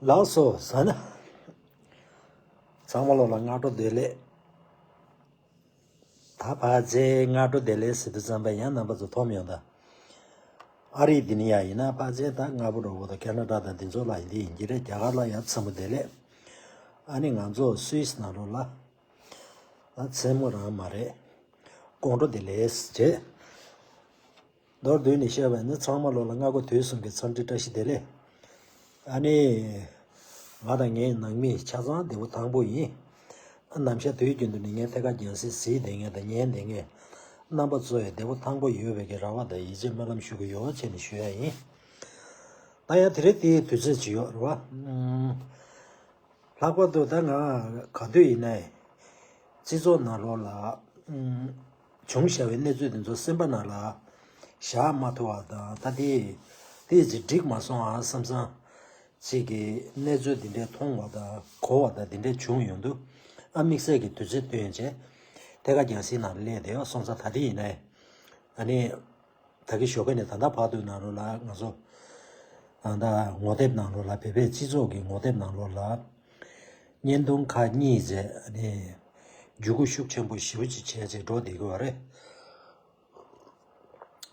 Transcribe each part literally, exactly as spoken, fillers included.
ལགས་སོ་ཟ་ན། ཚང་མ་ལོ་ལ་སྔ་དྲོ་བདེ་ལེགས། ད་ཕ་ཚེ་སྔ་དྲོ་བདེ་ལེགས་ཟེར་དུས་ཙམ་པ་ཡང་རྣམ་པ་ཚོ་མཐོང་ཡོང་ད། ཨ་རི་འདི་ནི་ཡ་ཡིན་ན་ཕ་ཚེ་ད་སྔ་པོ་འགྲོ་བོ་དང་ཁེ་ན་ཌ་དང་འདི་ཚོ་ལ་ཡིན་འདི་ཡིན་གྱི་རེད། རྒྱ་གར་ལ་ཡ་ཚང་མ་བདེ་ལེགས། ཨ་ནི་ང་ཚོ་སུད་སི་ནང་ལོ་ལ། ད་མཚན་མོ་རང་མ་རེད། དགོང་དྲོ་བདེ་ལེགས་བྱེད། མདོར་བསྡུས་ནས་བཤད་པ་ཡིན་ན་ཚང་མ་ལོ་ལ་སྔ་དགོང་དུས་གསུམ་གྱི་འཚམས་འདྲི་བཀྲ་ཤིས་བདེ་ལེགས། ཨ་ནི། ང་དང་ངའི་ནང་མི་ཆ་ཚང་བདེ་པོ་ཐང་པོ་ཡིན། ཨ་ནམ་ཞག་དུས་རྒྱུན་དུ་ནི་ངའི་ཐད་ཀར་རྒྱང་སྲིང་གཟིགས་བསྡད་མཁན་དང་ཉན་བསྡད་མཁན། རྣམ་པ་ཚོ་ཡང་བདེ་པོ་ཐང་པོ་ཡོད་པའི་གི་རེ་བ་དང་ཡིད་ཆེས་སྨོན་ལམ་ཞུ་གི་ཡོད་བྱས་ནས་ཞུ་ཡ་ཡིན། ད་ཡང་དེ་རིང་དེའི་དུས་ཚོད་ཅིག་ཡོད་རེད་བ། ལྷག་པར་དུ་ད་ང་ག་དུས་ཡིན་ནའི། སྤྱི་ཚོགས་ནང་ལོགས་ལ། ཨུམ། བྱུང་བཞག་པའི་གནས་ཚུལ་དེ་ཚོ་སེམས་པ་ནང་ལ་བཞག་མ་ཐུབ་པ་དང་ད་དེ་དེ་ཅིག་འགྲིག་མ་སོང་ཨ་བསམ་བསམ་ཅིག་གི་གནས་ཚུལ་འདི་འདྲའི་མཐོང་བ་དང་གོ་བ་དང་འདི་འདྲའི་བྱུང་ཡོང་དུས་ཨ་དམིགས་བསལ་གྱི་དུས་ཚོད་བཏོན་བྱས་ཐད་ཀར་རྒྱང་སྲིང་ནང་སླེབས་བསྡད་ཡོད་སོང་ཙང་ད་དེ་ཡིན་ནའི་ཨ་ནི། ད་གི་ཞོགས་ཀ་ནས་ད་ལྟ་བར་དུ་ནང་ལོགས་ལ་ང་ཚོ་ཨ་ད་ངོ་དེབ་ནང་ལོགས་ལ་བོད་པའི་སྤྱི་ཚོགས་ཀྱི་ངོ་དེབ་ནང་ལོགས་ལ་བརྙན་ཐུང་ཁག་གཉིས་མཛད་ནས་བརྒྱུད་སྐུར་ཤུགས་ཆེན་པོ་ཞེ་པོ་ཅིག་བྱས་བྱས་འགྲོ་བསྡད་ཀྱི་ཡོད་རེད།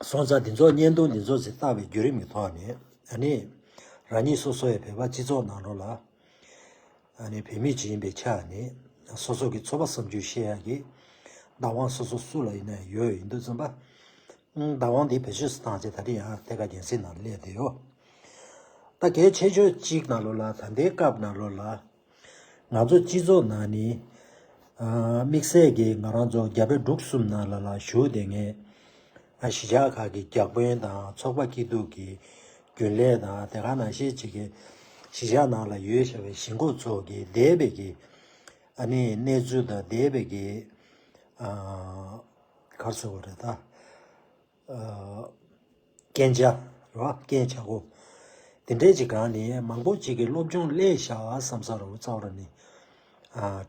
སོང་ཙང་དེ་ཚོ་བརྙན་ཐུང་དེ་ཚོ་ཞིག་ལྟ་བའི་བརྒྱུད་རིམ་གྱི་ཐོག་ནས་ཨ་ནི་རང་ཉིད་སོ་སོ་ཡི་བོད་པ་སྤྱི་ཚོགས་ནང་ལོགས་ལ་ཨ་ནི་བོད་མི་ཅིག་ཡིན་པའི་ཆ་ནས་སོ་སོ་གི་ཚོར་བ་བསམ་ཚུལ་བཤད་ཡ་གི་བདག་དབང་སོ་སོ་སུ་ལ་ཡིན་ན་ཡོད་ཡིན་དུས་ཙམ་པ། བདག་དབང་འདི་བེད་སྤྱོད་བཏང་བྱས་ད་རེས་ཡང་ཐད་ཀར་རྒྱང་སྲིང་ནང་སླེབས་བསྡད་ཡོད། ད་གལ་ཆེ་ཤོས་གཅིག་ནང་ལོགས་ལ་ད་ལྟའི་སྐབས་ནང་ལོགས་ལ་ང་ཚོ་སྤྱི་ཚོགས་ནང་ནས་དམིགས་བསལ་གྱིས་ང་རང་ཚོ་རྒྱ་བལ་འབྲུག་གསུམ་ནང་ལ་ལ་བཞུགས་བསྡད་མཁན་གཞིས་ཆགས་ཁག་གི་བརྒྱ་དཔོན་དང་ཚོགས་པ་སྐྱིད་སྡུག་གི་རྒྱུན་ལས་དང་དེ་ག་ནང་བཞིན་ཅིག་གི་གཞིས་ཆགས་ནང་ལ་ཡོད་བཞག་པའི་གཞིས་འགོ་ཚོགས་ཀྱི་འདས་པའི་གི་ཨ་ནི་གནས་ཚུལ་དང་འདས་པའི་གི་ག་རེ་ཟེར་དགོས་རེད་ད། སྐད་ཆ་རེད་བ། སྐད་ཆ་གོ། དེ་འདྲའི་ཅིག་སྒང་ནས་མང་པོ་ཅིག་གིས་སློབ་སྦྱོང་སླེབས་ཤག་བསམ་ས་རུ་རྩ་བ་ནས་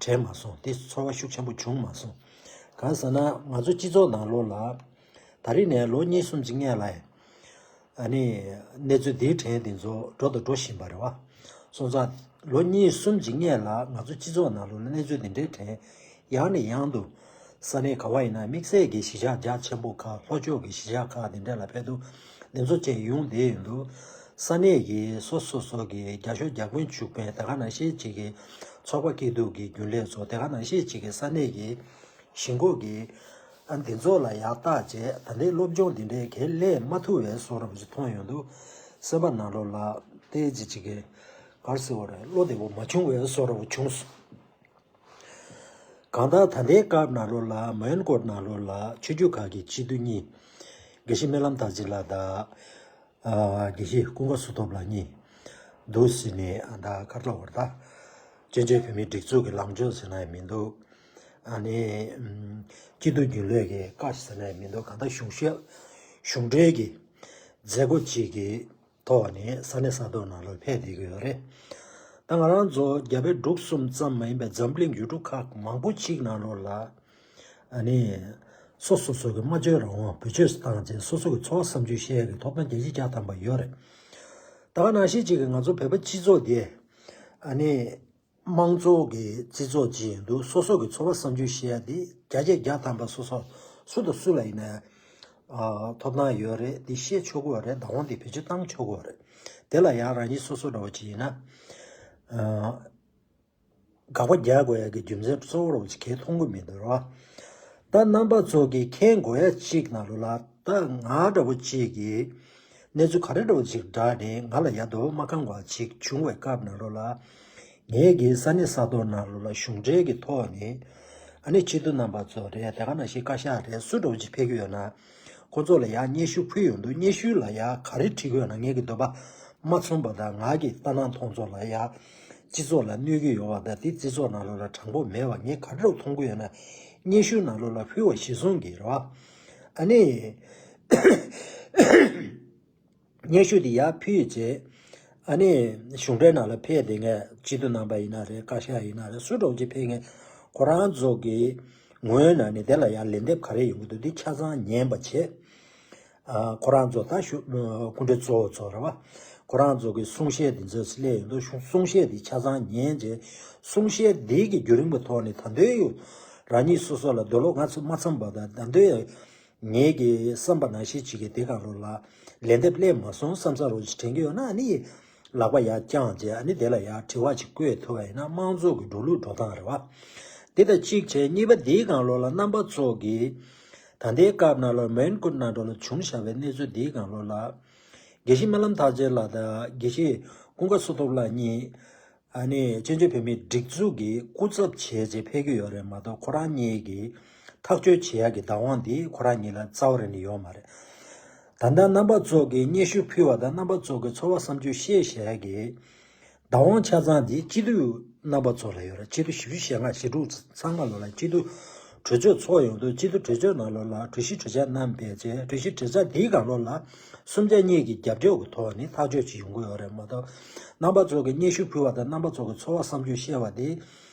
དྲན་མ་སོང་། དེ་ཚོར་བ་ཤུགས་ཆེན་པོ་བྱུང་མ་སོང་། གང་ཟེར་ན་ང་ཚོ་སྤྱི་ཚོགས་ནང་ལོགས་ལ་ད་རེས་ནས་ལོ་གཉིས་གསུམ་ཅིག་སྔོན་ལ་ཨ་ནི་གནས་ཚུལ་འདིའི་ཕྲན་དེ་ཚོ་འགྲོ་དང་འགྲོ་བཞིན་པ་རེད་བ། སོང་ཙང་ལོ་གཉིས་གསུམ་ཅིག་སྔོན་ལ་ང་ཚོ་སྤྱི་ཚོགས་ནང་ལོགས་ལ་གནས་ཚུལ་འདི་འདྲའི་ཕྲན་ཡང་ནས་ཡང་དུ་ས་གནས་ག་བ་ཡིན་ན་དམིགས་བསལ་གྱི་གཞིས་ཆགས་རྒྱ་ཆེན་པོ་ཁག་ལྷོ་ཕྱོགས་ཀྱི་གཞིས་ཆགས་ཁག་འདི་འདྲ་ལ་ཕེབས་དུས་འདི་ཚོ་བཅས་ཡོང་བསྡད་ཡོང་དུས་ས་གནས་ཀྱི་སོ་སོ་སོ་གི་རྒྱ་ཤོག་བརྒྱ་དཔོན་བཅུ་དཔོན་དེ་ག་ནང་བཞིན་ཅིག་གི་ཚོགས་པ་སྐྱིད་སྡུག་གི་རྒྱུན་ལས་ཚོ་དེ་ག་ནང་བཞིན་ཅིག་གི་ས་གནས་ཀྱི་གཞིས་འགོ་གི་ཨ་འདི་ཚོ་ལ་ཡག་བརྟག་བྱས་ད་ལྟའི་སློབ་སྦྱོང་འདི་འདྲའི་གལ་ལས་མ་ཐུབ་པའི་བཟོ་འདྲ་པོ་ཞིག་མཐོང་ཡོང་དུས་སེམས་པ་ནང་ལོགས་ལ་ཏོག་ཙམ་ཅིག་གི་ག་རེ་ཟེར་དགོས་རེད། བློ་བདེ་པོ་མ་བྱུང་བའི་བཟོ་འདྲ་པོ་བྱུང་སོང་། གང་ལྟར་ད་ལྟའི་སྐབས་ནང་ལོགས་ལ་མོན་གྷོ་ནང་ལོགས་ལ་ཆོས་བརྒྱུད་ཁག་གི་སྤྱི་འཐུས་གཉིས་དགེ་བཤེས་སྨོན་ལམ་ཐར་རྗེ་ལགས་དང་། ཨ་དགེ་བཤེས་ཀུན་དགའ་བསོད་སྟོབས་ལགས་གཉིས་འདུག་ཟེར་ནས་ཨ་ད་ཁ་ལོ་བར་ད་བཙན་བྱོལ་བོད་མིའི་སྒྲིག་འཛུགས་ཀྱི་ལངས་ཕྱོགས་ཟེར་ན་ཡང་མི་འདུག་ཨ་ནི་ཨམ་སྐྱིད་སྡུག་རྒྱུན་ལས་ཀྱི་བཀའ་ཟེར་ན་ཡང་མི་འདུག་གང་ལྟར་གཞུང་བཤད་གཞུང་འབྲེལ་གྱི་མཛད་སྒོ་གཅིག་གི་ཐོག་ནས་ས་གནས་ས་ཐོག་ནང་ལ་ཕེབས་བསྡད་ཀྱི་ཡོད་རེད། ད་ང་རང་ཚོ་རྒྱ་བལ་འབྲུག་གསུམ་ཙམ་མ་ཡིན་པའི་འཛམ་གླིང་ཡུལ་གྲུ་ཁག་མང་པོ་ཅིག་ནང་ལོགས་ལ། ཨ་ནི། སོ་སོ་སོ་གི་སྨྲ་བརྗོད་རང་དབང་བེད་སྤྱོད་བཏང་རྗེས་སོ་སོ་གི་ཚོར་བ་བསམ་ཚུལ་བཤད་ཡག་གི་ཐོབ་ཐང་བརྒྱ་ཆ་བརྒྱ་ཐམ་པ་ཡོད་རེད། ད་ག་ནང་བཞིན་ཅིག་གི་ང་ཚོ་བོད་པ་སྤྱི་ཚོགས་འདི་ཨ་ནི་དམངས་གཙོ་གི་སྤྱི་ཚོགས་ཅིག་ཡིན་དུས་སོ་སོ་གི་ཚོར་བ་བསམ་ཚུལ་བཤད་ཡག་འདི་བརྒྱ་ཆ་བརྒྱ་ཐམ་པ་སོ་སོ་སུ་དང་སུ་ལ་ཡིན་ན་ཨ་ཐོབ་ཐང་ཡོད་རེད། འདི་བཤད་ཆོག་གི་ཡོད་རེད། བདག་དབང་འདི་བེད་སྤྱོད་བཏང་ཆོག་གི་ཡོད་རེད། དེ་ལ་ཡང་རང་ཉིད་སོ་སོ་འདྲ་བོ་ཅིག་ཡིན་ན་ཨ། དགག་པ་རྒྱག་དགོས་ཡག་གི་རྒྱུ་མཚན་གཙོ་བོ་རོགས་ཅིག་གས་མཐོང་གི་མི་འདུག་རོ། ད་རྣམ་པ་ཚོ་གིས་མཁྱེན་དགོས་ཡ་གཅིག་ནང་ལོགས་ལ་ད་ང་འདྲ་བོ་གཅིག་གིས་གནས་ཚུལ་ག་རེ་འདྲ་བོ་ཅིག་བསྒྲགས་ནས་ང་ལ་ཡ་དོ་མ་ཁང་བ་ཅིག་བྱུང་བའི་སྐབས་ནང་ལོགས་ལ་ངས་གི་ས་གནས་ས་ཐོག་ནང་ལོགས་ལ་གཞུང་འབྲེལ་གྱི་ཐོག་ནས་ཨ་ནི་སྤྱི་འཐུས་རྣམ་པ་ཚོ་རེད། དེ་ག་ནང་བཞིན་བཀའ་ཤག་རེད། སུ་འདྲ་བོ་ཅིག་ཕེབས་ཀྱི་ཡོད་ན། ཁོ་ཚོ་ལ་ཡང་སྙན་ཞུ་ཕུལ་ཡོང་དུས་སྙན་ཞུ་ལ་ཡང་ག་རེ་བྲིས་དགོས་ན་ངེད་ཀྱི་འདོད་པ་མ་ཚོམས་པ་དང་ང་གི་ལྟ་སྣང་མཐོང་ཚོར་ལ་ཡང་སྤྱི་ཚོགས་ལ་གནོད་ཀྱི་ཡོད་པ་དང་དེ་སྤྱི་ཚོགས་ནང་ལོགས་ལ་དྲང་པོ་མེད་པ་ངས་ག་རེ་རུ་མཐོང་གི་ཡོད་ན་སྙན་ཞུ་ནང་ལོགས་ལ་ཕུལ་བ་གཞིར་བཟུང་གིས་རེད་བ། ཨ་ནི་སྙན་ཞུ་དེ་ཡར་ཕུལ་རྗེས་ཨ་ནི་གཞུང་འབྲེལ་ནང་ལ་ཕེབས་བསྡད་མཁན་སྤྱི་འཐུས་རྣམ་པ་ཡིན་ན་རེད། བཀའ་ཤག་ཡིན་ན་རེད། སུ་འདྲ་བོ་ཅིག་ཕེབས་མཁན་ཁོ་རང་ཚོ་གི་ངོས་ནས་ནི་དེ་ལ་ཡང་ལན་འདེབས་ག་རེ་ཡོང་གི་འདུག་འདི་ཆ་ཚང་ཉན་པ་བྱེད། ཨ་ཁོ་རང་ཚོ་ད་ཞུ་སྐུ་མགྲོན་གཙོ་བོ་ཚོ་རེད་བ། ཁོ་རང་ཚོ་གི་གསུང་བཤད་འདི་ཚོ་སླེབས་ཡོང་དུས་གསུང་བཤད་འདི་ཆ་ཚང་ཉན་རྗེས་གསུང་བཤད་འདི་གི་བརྒྱུད་རིམ་གྱི་ཐོག་ནས་ད་འདོད་ཡོད་རང་ཉིད་སོ་སོ་ལ་འདོད་བློ་ང་ཚོ་མ་འཚམས་པ་དང་ད་འདོད་ངེད་ཀྱི་བསམ་པ་ནང་བཞིན་ཅིག་གི་དེ་གང་རུང་ལ་ལན་འདེབས་སླེབས་མ་སོང་བསམ་ས་རུ་ཅིག་དྲན་གྱི་ཡོད་ན་ཨ་ནི་ལག་པ་ཡར་བརྐྱངས་རྗེས་ཨ་ནི་དེ་ལ་ཡར་དྲི་བ་ཅིག་བཀོད་ཐུབ་པ་ཡིན་ན་དམངས་གཙོ་གི་འགྲོ་ལུགས་འགྲོ་སྟངས་རེད་བ། དེ་དང་གཅིག་བྱས་གཉིས་པ་འདིའི་སྒང་ལོགས་ལ་རྣམ་པ་ཚོ་གིས་ད་ལྟའི་སྐབས་ནང་ལ་མོན་གྷོ་ནང་འགྲོ་ལ་བྱུང་བཞག་པའི་གནས་ཚུལ་འདིའི་སྒང་ལོགས་ལ་དགེ་བཤེས་སྨོན་ལམ་ཐར་རྒྱས་ལགས་དང་དགེ་བཤེས་ཀུན་དགའ་བསོད་སྟོབས་ལགས་གཉིས་ཨ་ནི་བཙན་བྱོལ་བོད་མིའི་སྒྲིག་འཛུགས་ཀྱི་སྐུ་ཚབ་བྱས་རྗེས་ཕེབས་ཀྱི་ཡོད་རེད་མ་གཏོགས་ཁོ་རང་གཉིས་ཀྱིས་ཐག་གཅོད་བྱེད་ཡག་གི་བདག་དབང་འདི་ཁོ་རང་གཉིས་ལ་རྩ་བ་རེ་ནས་ཡོད་མ་རེད། ད་ལྟ་རྣམ་པ་ཚོ་གིས་སྙན་ཞུ་ཕུལ་བ་དང་རྣམ་པ་ཚོ་གི་ཚོར་བ་བསམ་ཚུལ་བཤད་བཞག་ཡག་གི་བདག་དབང་ཆ་ཚང་འདི་སྤྱི་འཐུས་རྣམ་པ་ཚོ་ལ་ཡོད་རེད། སྤྱི་འཐུས་བཞི་བཅུ་ཞེ་ལྔ་ཞེ་དྲུག་ཚང་མ་ལོ་ལ་སྤྱི་འཐུས་གྲོས་ཚོགས་ཚོགས་ཡོང་དུས་སྤྱི་འཐུས་གྲོས་ཚོགས་ནང་ལོ་ལ་གྲོས་གཞི་གྲོས་འཆར་བསྣམས་ཕེབས་རྗེས་གྲོས་གཞི་གྲོས་འཆར་འདིའི་སྒང་ལོ་ལ་གསུམ་ཆ་གཉིས་ཀྱི་རྒྱབ་སྐྱོར་གྱི་ཐོག་ནས་ཐག་གཅོད་ཅིག་ཡོང་གི་ཡོད་རེད་མ་གཏོགས་རྣམ་པ་ཚོ་གིས་སྙན་ཞུ་ཕུལ་བ་དང་རྣམ་པ་ཚོ་གི་ཚོར་བ་བསམ་ཚུལ་བཤད་པ་དེ་དགེ་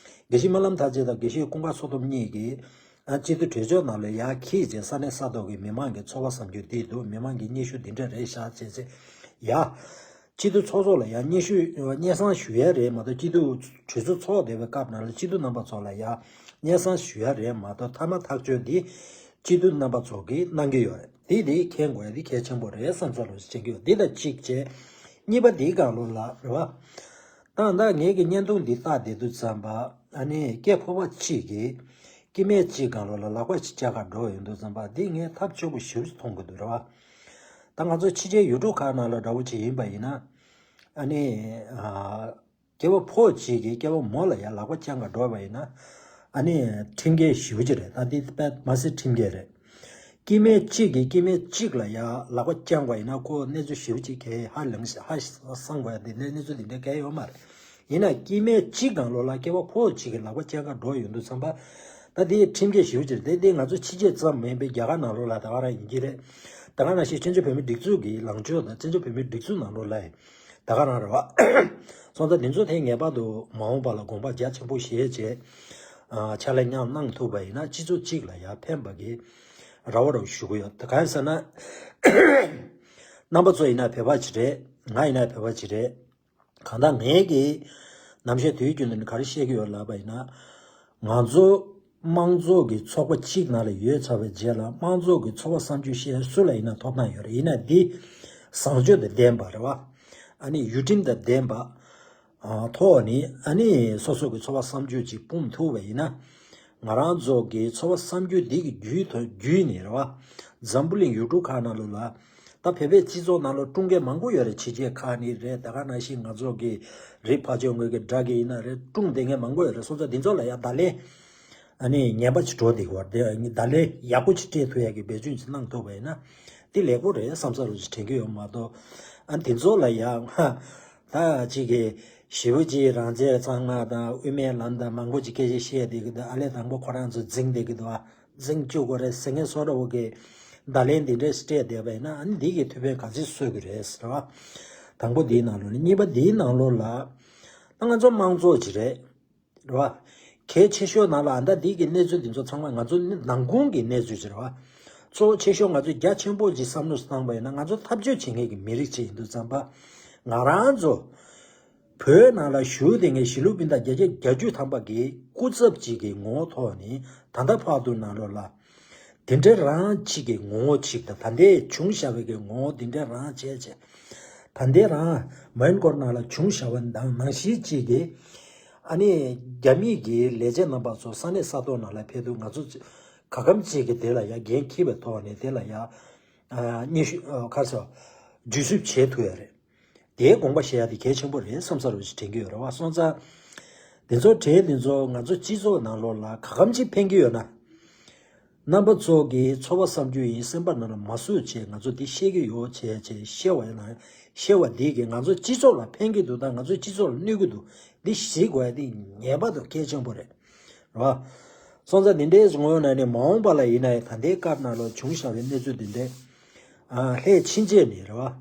བཤེས་སྨོན་ལམ་ཐར་རྒྱས་དང་དགེ་བཤེས་ཀུན་དགའ་བསོད་སྟོབས་གཉིས་ཀྱིས་ཨ་སྤྱི་འཐུས་གྲོས་ཚོགས་ནང་ལ་ཡར་འཁྱེར་རྗེས་ས་གནས་ས་ཐོག་གི་མི་མང་གི་ཚོར་བ་བསམ་ཚུལ་འདི་འདུག་མི་མང་གི་སྙན་ཞུ་འདི་འདྲ་རེད་ཤག་བྱས་ཚེ་ཡ། སྤྱི་འཐུས་ཚོགས་གཙོ་ལ་ཡང་སྙན་ཞུ་སྙན་སེང་ཞུ་ཡ་རེད་མ་གཏོགས་སྤྱི་འཐུས་གྲོས་ཚོགས་ཚོགས་བསྡད་པའི་སྐབས་ནང་ལ་སྤྱི་འཐུས་རྣམ་པ་ཚོ་ལ་ཡང་སྙན་སེང་ཞུ་ཡ་རེད་མ་གཏོགས་མཐའ་མ་ཐག་གཅོད་འདི་སྤྱི་འཐུས་རྣམ་པ་ཚོ་གིས་གནང་གི་ཡོད་རེད། དེ་དེ་མཁྱེན་དགོས་ཡ་དེ་གལ་ཆེན་པོ་རེད་བསམ་ས་རུ་བྱེད་ཀྱི་ཡོད། འདི་དང་གཅིག་བྱས་གཉིས་པ་འདིའི་སྒང་ལོ་ལ་རེད་བ། ད་ལྟ་ངེད་ཀྱི་བརྙན་ཐུང་འདི་བལྟས་བསྡད་དུས་ཙམ་པ་ཨ་ནི་སྐྱེས་ཕོ་བ་གཅིག་གིས་སྐྱེ་དམན་གཅིག་སྒང་ལོ་ལ་ལག་པ་གཅིག་བརྐྱང་ག་འགྲོ་ཡོང་དུས་ཙམ་པ་འདི་ངས་ཐབས་སྐྱོ་པོ་ཞེ་པོ་ཅིག་མཐོང་གི་འདུག་རེད་བ། ད་ང་ཚོ་ཕྱི་རྒྱལ་ཡུལ་གྲུ་ཁག་ནང་ལ་འདྲ་བོ་ཅིག་ཡིན་པ་ཡིན་ན། ཨ་ནི། ཨ། སྐྱེ་བ་ཕོ་གཅིག་གིས་སྐྱེ་བ་མོ་ལ་ཡང་ལག་པ་བརྐྱང་ག་འགྲོ་བ་ཡིན་ན། ཨ་ནི། ཁྲིམས་འགལ་ཞེ་པོ་ཅིག་རེད་ད་འདི་དཔེ་མ་སྲིད་ཁྲིམས་འགལ་རེད། སྐྱེ་དམན་གཅིག་གིས་སྐྱེ་དམན་གཅིག་ལ་ཡང་ལག་པ་བརྐྱང་བ་ཡིན་ན་ཁོ་གནས་ཚུལ་ཞེ་པོ་ཅིག་གས་ཧ་ལངས་ཤག་ཧ་སང་བ་འདི་འདྲའི་གནས་ཚུལ་འདི་འདྲའི་གས་ཡོད་མ་རེད། ཡིན་ན་སྐྱེ་དམན་གཅིག་སྒང་ལོ་ལ་སྐྱེ་བ་ཕོ་གཅིག་གིས་ལག་པ་བརྐྱང་ག་འགྲོ་ཡོང་དུས་ཙམ་པ། ད་དེ་ཁྲིམས་འགལ་ཞེ་པོ་ཅིག་རེད་དེ་དེ་ང་ཚོ་ཕྱི་རྒྱལ་ཙམ་མིན་པའི་རྒྱ་གར་ནང་ལོགས་ལ་ད་ག་རང་ཡིན་གྱི་རེད། ད་ག་ནང་བཞིན་བཙན་བྱོལ་བོད་མིའི་སྒྲིག་འཛུགས་ཀྱི་ལངས་ཕྱོགས་དང་བཙན་བྱོལ་བོད་མིའི་སྒྲིག་འཛུགས་ནང་ལོགས་ལ་ཡིན། ད་ག་རང་རེད་བ། སོང་ཙང་དེ་ཚོ་དེ་ངེས་པར་དུ་མ་འོངས་པ་ལ་དགོངས་པ་རྒྱ་ཆེན་པོ་བཞེས་བྱས། ཨ། ཕྱག་ལས་མཉམ་གནང་ཐུབ་པ་ཡིན་ན་སྤྱི་ཚོགས་གཅིག་ལ་ཡང་ཕན་པ་གི་རེ་བ་རེ་ཞུ་གི་ཡོད། ད་གང་ཡིན་ཟེར་ན། རྣམ་པ་ཚོ་ཡིན་ན་བོད་པ་ཅིག་རེད། ང་ཡིན་ན་བོད་པ་ཅིག་རེད། གང་ལྟར་ངས་ཀྱིས་ནམ་ཞར་དུས་རྒྱུན་དུ་ནི་ག་རེ་བཤད་ཀྱི་ཡོད་ལབ་པ་ཡིན་ན། ང་ཚོ་དམངས་གཙོ་གི་ཚོགས་པ་གཅིག་ནང་ལ་ཡོད་ཚར་བའི་རྗེས་ལ་དམངས་གཙོ་གི་ཚོར་བ་བསམ་ཚུལ་བཤད་སུ་ལ་ཡིན་ན་ཐོབ་ཐང་ཡོད་རེད། ཡིན་ན་འདི་བཟང་སྤྱོད་དང་ལྡན་པ་རེད་བ། ཨ་ནི་ཡུལ་ཁྲིམས་དང་ལྡན་པ། ཨ། ཐོག་ནས་ཨ་ནི་སོ་སོ་གི་ཚོར་བ་བསམ་ཚུལ་ཅིག་སྤུངས་ཐུབ་པ་ཡིན་ན། ང་རང་ཚོ་གི་ཚོར་བ་བསམ་ཚུལ་འདི་གི་བརྒྱུད་དུ་བརྒྱུད་ནས་རེད་བ། འཛམ་བུ་གླིང་ཡུལ་གྲུ་ཁག་ནང་ལོགས་ལ། ད་བོད་པའི་སྤྱི་ཚོགས་ནང་ལོགས་སྲུང་མཁན་མང་པོ་ཡོད་རེད། ཕྱི་རྒྱལ་ཁག་ནས་རེད། ད་ག་ནང་བཞིན་ང་ཚོ་གི་རིགས་ཕར་ཕྱོགས་ངོས་ཀྱི་དགྲ་གི་ཡིན་ན་རེད། སྲུང་བསྡད་མཁན་མང་པོ་ཡོད་རེད། སོང་ཙང་འདི་ཚོ་ལ་ཡང་བརྡ་ལན་ཨ་ནི་ངན་པ་ཅིག་འགྲོ་བསྡད་ཀྱི་ཡོད་རེད། དེ་བརྡ་ལན་ཡག་པོ་ཅིག་སྤྲད་ཐུབ་ཡག་གི་འབད་བརྩོན་ཅིག་གནང་ཐུབ་པ་ཡིན་ན་དེ་ལེགས་པོ་རེད་བསམ་ས་རུ་ཅིག་དྲན་གྱི་ཡོད་མ་གཏོགས། ཨ། འདི་ཚོ་ལ་ཡང་ད་ཅིག་གི་ཞེ་པོ་ཅིག་རང་བཙན་གཙང་མ་དང་དབུ་མའི་ལམ་དང་མང་པོ་ཅིག་སྐད་ཆ་བཤད་བསྡད་ཀྱི་འདུག་ཨ་ལས་དང་པོ་ཁོ་རང་ཚོ་འཛིང་བསྡད་ཀྱི་འདུག་ཨ། འཛིང་བཅུག་དགོས་རེད་ཟེར་མཁན་བཟོ་འདྲ་བོ་གི་བརྡ་ལན་འདི་འདྲས་སྤྲད་བསྡད་པ་ཡིན་ན་ཨ་ནི་འདི་གི་ཐུགས་ཕན་ག་ཚོད་གསོས་ཀྱི་རེད་ཟེར་བ། དང་པོ་འདིའི་ནང་ལོགས་ནས་གཉིས་པ་འདིའི་ནང་ལོགས་ལ་ད་ང་ཚོ་དམངས་གཙོ་ཅིག་རེད། རེད་བ། གལ་ཆེ་ཤོས་ནང་ལ་ཨ་ད་འདི་གི་གནས་ཚུལ་འདི་ཚོ་ཚང་མ་ང་ཚོ་ནི་ནང་ཁུལ་གྱི་གནས་ཚུལ་ཅིག་རེད་བ། གཙོ་བོ་ཆེ་ཤོས་ང་ཚོས་རྒྱ་ཆེན་པོ་ཅིག་བསམ་བློ་བཏང་པ་ཡིན་ན་ང་ཚོ་འཐབ་རྩོད་བྱེད་མཁན་གྱི་མི་རིགས་ཅིག་ཡིན་དུས་ཙམ་པ། ང་རང་ཚོ་བོད་ནང་ལ་བཞུགས་བསྡད་མཁན་གཞིས་ལུས་སྤུན་ཟླ་བརྒྱ་ཆ་བརྒྱད་ཅུ་ཐམ་པ་གི་སྐུ་ཚབ་ཅིག་གི་ངོ་བོ་ཐོག་ནས་ད་ལྟ་བར་དུ་ནང་ལོགས་ལ། དེ་འདྲའི་རང་གཅིག་གི་ངོ་བོ་གཅིག་དང་ད་ལྟའི་བྱུང་བཞག་པའི་གི་ངོ་བོ་དེ་འདྲའི་རང་བྱས་བྱས། ད་ལྟའི་རང་མོན་གྷོ་ནང་ལ་བྱུང་བཞག་པ་ནང་ནང་བཞིན་གཅིག་གི། ཨ་ནི་རྒྱ་མིའི་གི་ལས་བྱེད་རྣམ་པ་ཚོ་ས་གནས་ས་ཐོག་ནང་ལ་ཕེབས་དུས་ང་ཚོ་ག་གམ་གཅིག་གི་དེ་ལ་ཡ་འགན་འཁྱེར་བའི་ཐོག་ནས་དེ་ལ་ཡ། ཨ། སྙན་ཞུ་ཨ། ག་རེ་ཟེར། འཇུ་བཟུང་བྱེད་ཐུབ་ཡ་རེད། དེའི་དགོངས་པ་བཞེས་ཡ་དེ་གལ་ཆེན་པོ་རེད་བསམ་ས་རུ་ཞིག་དྲན་གྱི་ཡོད་རེད་བ། སོང་ཙང་། དེ་ཚོ་གྲས་དེ་ཚོ་ང་ཚོ་སྤྱི་ཚོགས་ནང་ལོགས་ལ་ག་གམ་ཅིག་ཕན་གྱི་ཡོད་ན། རྣམ་པ་ཚོ་གི་ཚོར་བ་བསམ་རྒྱུ་ཡིན་སེམས་པ་ནང་ལ་མ་བཟོད་བྱས་ང་ཚོ་འདི་བཤད་ཀྱི་ཡོད་བྱས་བྱས་བཤད་པ་ཡིན་ན་བཤད་པ་འདི་གིས་ང་ཚོ་སྤྱི་ཚོགས་ལ་ཕན་གྱི་འདུག་དང་ང་ཚོ་སྤྱི་ཚོགས་ལ་གནོད་ཀྱི་འདུག་འདི་གཟིགས་དགོས་ཡ་དེ་ངེས་པར་དུ་གལ་ཆེན་པོ་རེད། རེད་བ། སོང་ཙང་འདི་འདྲའི་ངོས་ནས་ནི་མ་འོངས་པ་ལ་ཡིན་ན་ཡང་ད་ལྟའི་སྐབས་ནང་ལ་བྱུང་བཞག་པའི་གནས་ཚུལ་འདི་འདྲའི། ཨ། ལྷས་ཕྱིན་ཆད་ནས་རེད་བ།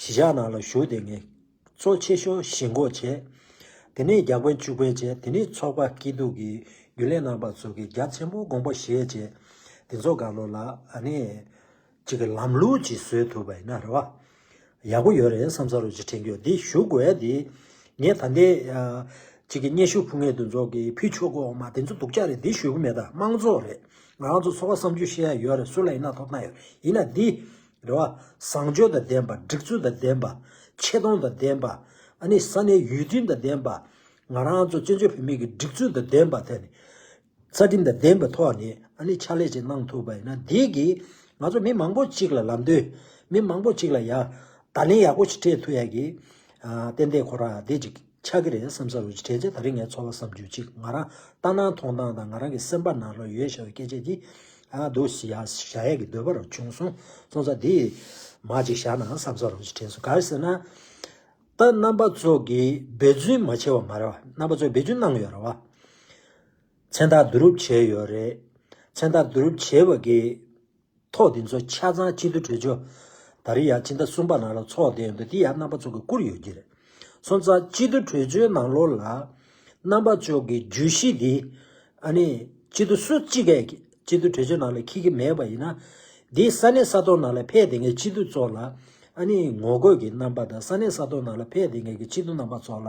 གཞིས་ཆགས་ནང་ལ་བཞུགས་བསྡད་མཁན། གཙོ་ཆེ་ཤོས་གཞིས་འགོ་བྱས། དེ་ནས་རྒྱག་དཔོན་སྐྱུག་དཔོན་བྱས། དེ་ནས་ཚོགས་པ་སྐྱིད་སྡུག་གི་རྒྱུན་ལས་རྣམ་པ་ཚོ་གིས་རྒྱ་ཆེན་པོ་དགོངས་པ་བཞེས་བྱས། དེ་ཚོ་སྒང་ལོགས་ལ་ཨ་ནི། གཅིག་གི་ལམ་ལུགས་ཅིག་བཟོས་ཐུབ་པ་ཡིན་ན་རེད་བ། ཡག་པོ་ཡོད་རེད་བསམ་ས་རུ་ཅིག་དྲན་གྱི་ཡོད། འདི་ཞུ་དགོས་ཡ་འདི་ངས་ད་ལྟའི་ཅིག་གི་སྙན་ཞུ་ཕུལ་མཁན་དེ་ཚོ་གི་ཕུལ་ཆོག་གོ་མ་དེ་ཚོ་སྡུག་ཅག་རེད། འདི་ཞུ་གི་མེད། ད་དམངས་གཙོ་རེད། ང་རང་ཚོ་ཚོར་བ་བསམ་ཚུལ་བཤད་ཡ་ཡོད་རེད། སུ་ལ་ཡིན་ན་ཐོབ་ཐང་ཡོད། ཡིན་ན་འདི་རེད་བ། བཟང་སྤྱོད་དང་ལྡན་པ། སྒྲིག་འཛུགས་དང་ལྡན་པ། ཆེ་མཐོང་དང་ལྡན་པ། ཨ་ནི་ས་གནས་ཡུལ་མཐུན་དང་ལྡན་པ། ང་རང་ཚོ་བཙན་བྱོལ་བོད་མི་གི་སྒྲིག་འཛུགས་དང་ལྡན་པ་དེ་ནི། རྩ་ཁྲིམས་དང་ལྡན་པའི་ཐོག་ནས་ཨ་ནི་ཕྱག་ལས་ཅིག་གནང་ཐུབ་པ་ཡིན་ན། འདི་གིས་ང་ཚོ་མི་མང་པོ་ཅིག་ལ་ལམ་སྟོན། མི་མང་པོ་ཅིག་ལ་ཡ་བརྡ་ལན་ཡག་པོ་ཞིག་སྤྲད་ཐུབ་ཡ་གི་ཨ་ཏན་ཏན་ཁོ་རང་འདི་ཅིག་ཆགས་ཀྱི་རེད་བསམ་ས་རུ་ཅིག་དྲན་ཚེ། ད་རིང་ངའི་ཚོར་བ་བསམ་ཚུལ་ཅིག་ང་རང་ལྟ་སྣང་མཐོང་སྟངས་དང་ང་རང་གི་སེམས་པ་ནང་ལ་ཡོད་བཞག་པའི་སྐད་ཆ་ཅིག་ཨ་འདུག་ཡ་བཞག་ཡ་གི་འདོད་པ་རུ་བྱུང་སོང་། སོང་ཙང་འདི་མ་ཅིག་བཞག་ན་བསམ་ས་རུ་ཅིག་དྲན་སོང་། ག་རེ་ཟེར་ན། ད་རྣམ་པ་ཚོ་གིས་འབད་བརྩོན་མ་བྱས་པ་མ་རེད་བ། རྣམ་པ་ཚོས་འབད་བརྩོན་གནང་ཡོད་རེད་བ། མཚན་རྟགས་བསྡུ་རུབ་བྱས་ཡོད་རེད། མཚན་རྟགས་བསྡུ་རུབ་བྱས་པ་གི་ཐོག་དེ་ཚོ་ཆ་ཚང་སྤྱི་འཐུས་གྲོས་ཆོད་ད་རེས་ཡ་ཕྱི་ཟླ་གསུམ་པ་ནང་ལ་ཚོགས་བསྡད་ཡོད་འདུག་དེ་ཡ་རྣམ་པ་ཚོ་གིས་བསྐུར་ཡོད་ཀྱི་རེད། སོང་ཙང་སྤྱི་འཐུས་གྲོས་ཆོད་ནང་ལོགས་ལ་རྣམ་པ་ཚོ་གི་བརྗོད་གཞི་འདི་ཨ་ནི་སྤྱི་འཐུས་སུ་གཅིག་གིས་སྤྱི་འཐུས་གྲོས་ཆོད་ནང་ལ་འཁྱེར་གྱི་མེད་པ་ཡིན་ན། འདི་ས་གནས་ས་ཐོག་ནང་ལ་ཕེབས་བསྡད་མཁན་སྤྱི་འཐུས་ཚོ་ལ་ཨ་ནི་ངོ་རྒོལ་གྱི་རྣམ་པ་དང་། ས་གནས་ས་ཐོག་ནང་ལ་ཕེབས་བསྡད་མཁན་གྱི་སྤྱི་འཐུས་རྣམ་པ་ཚོ་ལ་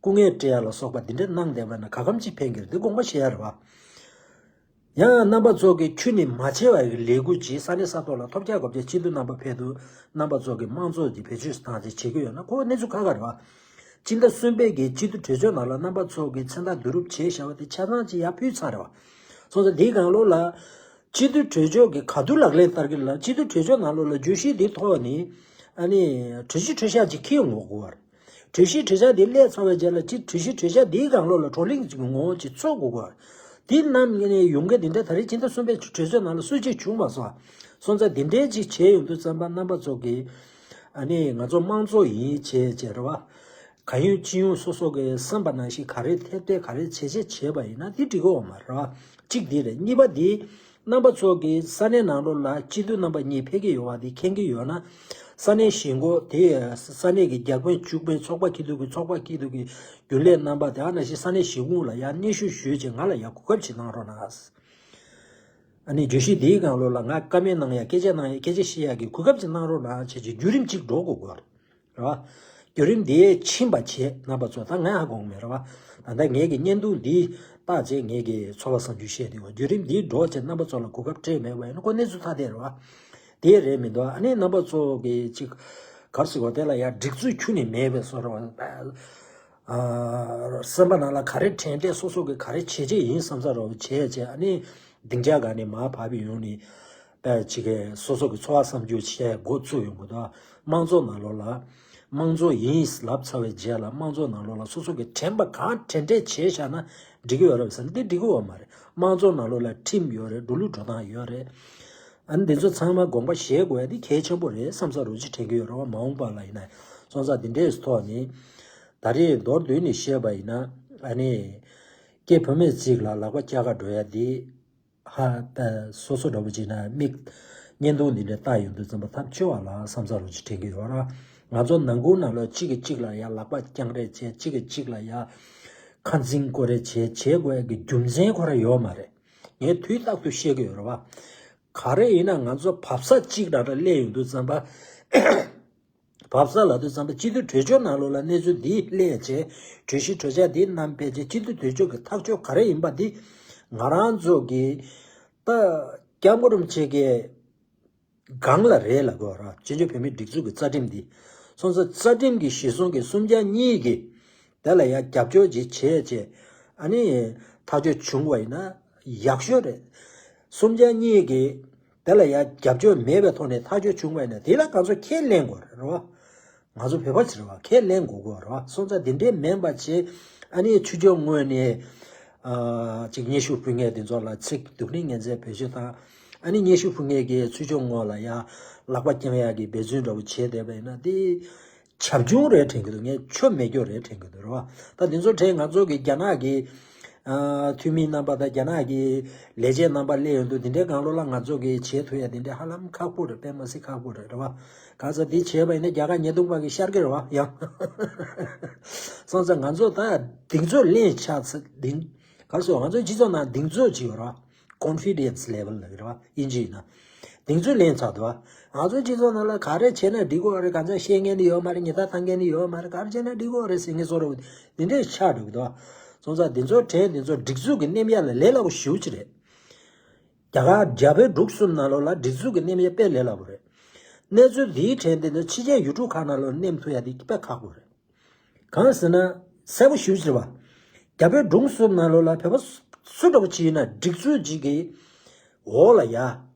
སྐུ་ངལ་སྤྲད་ཡ་ལ་སོགས་པ་འདི་འདྲ་གནང་བསྡད་པ་ན་ག་གམ་ཅིག་ཕན་གྱི་རེད། འདི་དགོངས་པ་བཞེས་ཡ་རེད་བ། ཡང་རྣམ་པ་ཚོ་གིས་ཁྱོན་ནས་མ་བྱས་པ་ཡི་ལས་འགུལ་ཅིག་ས་གནས་ས་ཐོག་ལ་ཐོབ་རྒྱག་དགོས་པ་བྱས། སྤྱི་འཐུས་རྣམ་པ་ཕེབས་དུས་རྣམ་པ་ཚོ་གིས་དམངས་གཙོ་གི་བེད་སྤྱོད་བཏང་སྟེ་བྱེད་ཀྱི་ཡོད་ན་ཁོ་གནས་ཚུལ་ཁག་ཁག་རེད་བ། སྤྱི་ཟླ་གསུམ་པའི་གི་སྤྱི་འཐུས་གྲོས་ཆོད་ནང་ལ་རྣམ་པ་ཚོ་གིས་མཚན་རྟགས་བསྡུ་རུབ་བྱས་བཞག་པ་དེ་ཆ་ཚང་ཅིག་ཡར་ཕུལ་ཚར་རེད་བ། སོང་ཙང་འདིའི་སྒང་ལོགས་ལ་སྤྱི་འཐུས་གྲོས་ཆོད་ཀྱི་ག་དུས་ལག་ལེན་བསྟར་གྱི་ལ། སྤྱི་འཐུས་གྲོས་ཆོད་ནང་ལོགས་ལ་བརྗོད་གཞི་འདི་ཐོག་ནས་ཨ་ནི་གྲོས་གཞི་གྲོས་འཆར་ཅིག་འཁྱེར་ཡོང་དགོས་པ་རེད། གྲོས་གཞི་གྲོས་འཆར་འདི་སླེབས་ཚར་བའི་རྗེས་ལ་སྤྱི་གྲོས་གཞི་གྲོས་འཆར་འདིའི་སྒང་ལོགས་ལ་བགྲོ་གླེང་གི་ངོ་བོ་ཅིག་འཚོགས་དགོས་པ་རེད། འདི་ནམ་ཡིན་ནའི་ཡོང་གི་འདི་འདྲ་ད་རེས་ཕྱི་ཟླ་གསུམ་པའི་གྲོས་ཆོད་ནང་ལ་སྲོལ་ཕྱིན་བྱུང་མ་སོང་། སོང་ཙང་འདི་འདྲའི་ཅིག་བྱས་ཡོང་དུས་ཙམ་པ་རྣམ་པ་ཚོ་གིས་ཨ་ནི་ང་ཚོ་དམངས་གཙོ་ཡིན་བྱས་བྱས་རེད་བ། གང་ཡོད་ཅི་ཡོང་སོ་སོ་གི་བསམ་པ་ནང་བཞིན་ག་རེ་འཐད་འཐད་ག་རེ་བྱས་བྱས་བྱས་པ་ཡིན་ན་འདི་འགྲིག་གི་ཡོད་མ་རེད་བ། གཅིག་འདི་རེད། གཉིས་པ་འདི་རྣམ་པ་ཚོ་གིས་ས་གནས་ནང་ལོགས་ལ་སྤྱི་འཐུས་རྣམ་པ་གཉིས་ཕེབས་ཀྱི་ཡོད་པ་འདི་མཁྱེན་གྱི་ཡོད་ན། ས་གནས་གཞིས་འགོ་དེ་ས་གནས་ཀྱི་བརྒྱ་དཔོན་བཅུ་དཔོན་ཚོགས་པ་འཁྱེར་དུས་ཀྱི་ཚོགས་པ་འཁྱེར་དུས་ཀྱི་རྒྱུན་ལས་རྣམ་པ་དེ་ནང་བཞིན་ས་གནས་གཞིས་ཁོངས་ལ་ཡང་སྙན་ཞུ་ཞུས་བྱས་ང་ལ་ཡང་གོ་སྐབས་ཅིག་གནང་རོགས་གནང་། ཨ་ནི་བརྗོད་གཞི་འདིའི་སྒང་ལོགས་ལ་ང་བཀའ་མོལ་གནང་ཡ། སྐད་ཆ་གནང་ཡ། སྐད་ཆ་བཤད་ཡ་གི་གོ་སྐབས་ཅིག་གནང་རོགས་གནང་བྱས་བྱས་བརྒྱུད་རིམ་གཅིག་འགྲོ་དགོས་དགོས་རེད་བ། བརྒྱུད་རིམ་འདི་ཕྱིན་པ་བྱས་རྣམ་པ་ཚོ། ད་ང་ཧ་གོ་གི་མེད་རེད་བ། ད་ལྟ་ངེད་ཀྱི་བརྙན་ཐུང་འདི་བལྟས་བྱས་ངེད་ཀྱི་ཚོར་བ་བསམ་ཚུལ་བཤད་དུས་བརྒྱུད་རིམ་འདི་འགྲོ་བྱས་རྣམ་པ་ཚོ་ལ་གོ་སྐབས་སྤྲད་མེད་པ་ཡིན་ན་ཁོ་གནས་ཚུལ་ཐ་དད་རེད་བ། དེ་རེད་མི་འདུག་ཨ་ནི་རྣམ་པ་ཚོ་གི་ཅིག་ག་རེ་ཟེར་དགོས། དེ་ལ་ཡ་སྒྲིག་འཛུགས་ཁྱོན་ནས་མེད་པའི་བཟོ་འདྲ་བ། ཨ་སེམས་པ་ནང་ལ་ག་རེ་དྲན་དྲན་སོ་སོ་གི་ག་རེ་བྱེད་བྱེད་ཡིན་བསམ་ས་རོགས་བྱས་བྱས། ཨ་ནི་སྡིངས་ཆ་སྒང་ནས་མར་བབས་ཡོང་ནས་པས་ཅིག་གི་སོ་སོ་གི་ཚོར་བ་བསམ་ཚུལ་བཤད་འགོ་བཙུགས་ཡོང་གི་འདུག་དམངས་གཙོ་ནང་ལོགས་ལ་དམངས་གཙོ་ཡིན་ལབ་ཚར་བའི་རྗེས་ལ་དམངས་གཙོ་ནང་ལོགས་ལ་སོ་སོ་གི་དྲན་པ་གང་དྲན་དྲན་བྱས་བཞག་ན་འགྲིག་གི་ཡོད་རེད་བསམ། འདི་འགྲིག་གི་ཡོད་མ་རེད། དམངས་གཙོ་ནང་ལོགས་ལ་ཁྲིམས་ཡོད་རེད། འགྲོ་ལུགས་འགྲོ་སྟངས་ཡོད་རེད། ཨ་ནི་འདི་ཚོ་ཚང་མ་དགོངས་པ་བཞེས་དགོས་ཡ་འདི་གལ་ཆེན་པོ་རེད་བསམ་ས་རོགས་ཅིག་དྲན་གྱི་ཡོད་རེད་བ། མ་འོངས་པ་ལ་ཡིན་ན། སོང་ཙང་འདི་འདྲའི་ཐོག་ནས་ད་རེས་མདོར་བསྡུས་ནས་བཤད་པ་ཡིན་ན། ཨ་ནི་སྐྱེས་བུད་མེད་ཅིག་ལ་ལག་པ་བཀྱག་ག་འགྲོ་ཡ་འདི་ཧ་ད་སོ་སོ་འདྲ་པོ་ཅིག་ན་མིག་བརྙན་ཐུང་འདི་འདྲ་ལྟ་ཡོང་དུས་ཙམ་པ་ཐབས་སྐྱོ་བ་ལ་བསམ་ས་རོགས་ཅིག་དྲན་གྱི་ཡོད་རེད། ང་ཚོ་ནང་ཁུལ་ནང་ལོགས་གཅིག་གིས་གཅིག་ལ་ཡ་ལག་པ་བརྐྱང་རེས་བྱས། གཅིག་གིས་གཅིག་ལ་ཡ་ཁ་འཛིང་སྐོར་རེས་བྱས་བྱེད་དགོས་ཡ་གི་རྒྱུ་མཚན་ཁོ་རང་ཡོད་མ་རེད། ངས་དུས་རྟག་ཏུ་བཤད་ཀྱི་ཡོད་རེད་བ། ག་རེ་ཡིན་ན་ང་ཚོ་བབས་ས་གཅིག་རང་རང་སླེབས་ཡོང་དུས་ཙམ་པ། བབས་ས་ལབ་དུས་ཙམ་པ་སྤྱི་འཐུས་གྲོས་ཆོད་ནང་ལོགས་ལ་གནས་ཚུལ་འདི་སླེབས་བྱས། གྲོས་གཞི་གྲོས་འཆར་འདི་བསྣམས་ཕེབས་བྱས། སྤྱི་འཐུས་གྲོས་ཆོད་ཀྱི་ཐག་གཅོད་ག་རེ་ཡིན་པ་འདི་ང་རང་ཚོ་གི་ད་སྐྱབས་མགོན་རིན་པོ་ཆེ་གི་སྒང་ལ་རེད་ལབ་དགོས་ར། བཙན་བྱོལ་བོད་མིའི་སྒྲིག་འཛུགས་ཀྱི་རྩ་ཁྲིམས་འདི། སོང་ཙང་རྩ་ཁྲིམས་ཀྱི་གཞི་བཟུང་གི་གསུམ་ཆ་གཉིས་ཀྱི་དེ་ལ་ཡང་རྒྱབ་སྐྱོར་ཅིག་བྱས་བྱས། ཨ་ནི་ཐག་གཅོད་བྱུང་བ་ཡིན་ན་ཡག་ཤོས་རེད། གསུམ་ཆ་གཉིས་ཀྱི་དེ་ལ་ཡང་རྒྱབ་སྐྱོར་མེད་པའི་ཐོག་ནས་ཐག་གཅོད་བྱུང་བ་ཡིན་ན་དེ་ལ་ང་ཚོ་ཁས་ལེན་དགོས་རེད་བ། ང་ཚོ་བོད་པ་ཚོ་རེད་བ། ཁས་ལེན་དགོས་དགོས་རེད་བ། སོང་ཙང་འདི་འདྲའི་མིན་པ་བྱས། ཨ་ནི་ཆོས་ཕྱོགས་ངོས་ནས་ཨ་ཅིག་སྙན་ཞུ་ཕུལ་མཁན་དེ་ཚོ་ལ་ཚིག་སྡུག་ནི་ངན་ཚད་བེད་སྤྱོད་བཏང་། ཨ་ནི་སྙན་ཞུ་ཕུལ་མཁན་གྱི་ཚུལ་ཕྱོགས་ངོས་ལ་ཡ་ལག་པ་བརྐྱང་ཡག་གི་འབད་བརྩོན་འདྲ་བོ་བྱས་བསྡད་པ་ཡིན་ན་དེ་བྱབ་ཆུང་རེད་དྲན་གྱི་འདུག་ངས་ཆོ་མེད་སྐྱོ་རེད་དྲན་གྱི་འདུག་རེད་བ། ད་དེ་ཚོ་དྲན་ང་ཚོ་གི་རྒྱ་ནག་གི་ཨ་འཐུས་མི་རྣམ་པ་དང་རྒྱ་ནག་གི་ལས་བྱེད་རྣམ་པ་སླེབས་ཡོང་དུས་དེ་འདྲའི་སྒང་ལོགས་ལ་ང་ཚོ་གི་བྱེད་ཐུབ་ཡ་དེ་འདྲའི་ཧ་ལམ་ཁག་པོ་རེད། དཔེ་མ་སྲིད་ཁག་པོ་རེད་རེད་བ། ག་ཚོད་འདི་བྱས་པ་ཡིན་ན་རྒྱ་གར་ཉེས་རྡུང་པ་གི་ཤར་གི་རེད་བ་ཡང་། སོང་ཙང་ང་ཚོ་ད་གདེང་ཚོད་ལེན་ཆགས་ཚེ་གདེང་། ག་རེ་ཟེར། ང་ཚོའི་སྤྱི་ཚོགས་ནང་གདེང་ཚོད་ཅིག་ཡོད་རེད་བ། Confidence level ལབ་ཀྱི་རེད་བ་དབྱིན་ཇི་ཡིན་ན། གདེང་ཚོད་ལེན་ཚར་འདུག་ང་ཚོའི་སྤྱི་ཚོགས་ནང་ལ་ག་རེ་བྱས་ན་འགྲིག་གི་རེད། གང་ཚ་བཤད་མཁན་ནི་ཡོད་མ་རེད། ཉེས་རྡུང་བཏང་མཁན་ནི་ཡོད་མ་རེད། ག་རེ་བྱས་ན་འགྲིག་གི་རེད་ཟེར་མཁན་བཟོ་འདྲ་འདི་འདྲས་ཆགས་འགྲོ་གི་འདུག་སོང་ཙང་འདི་ཚོ་གྲས་འདི་ཚོ་སྒྲིག་འཛུགས་ཀྱི་གནས་ཡ་ལ་ལས་སླ་པོ་ཞེ་པོ་ཅིག་རེད། རྒྱ་གར་རྒྱ་བལ་འབྲུག་གསུམ་ནང་ལོགས་ལ་སྒྲིག་འཛུགས་ཀྱི་གནས་ཡ་དཔེ་ལས་སླ་པོ་རེད། གནས་ཚུལ་འདིའི་གྲས་འདི་ཚོ་ཕྱི་རྒྱལ་ཡུལ་གྲུ་ཁག་ནང་ལོགས་གནས་ཐུབ་ཡ་འདི་དཔེ་ཁག་པོ་རེད། གང་ཟེར་ན་གསལ་པོ་ཞེ་པོ་ཅིག་རེད་པ། རྒྱ་བལ་འབྲུག་གསུམ་ནང་ལོགས་ལ་བོད་པ་སུ་འདྲ་པོ་ཅིག་ཡིན་ན་སྒྲིག་འཛུགས་ཅིག་གི་འོག་ལ་ཡ།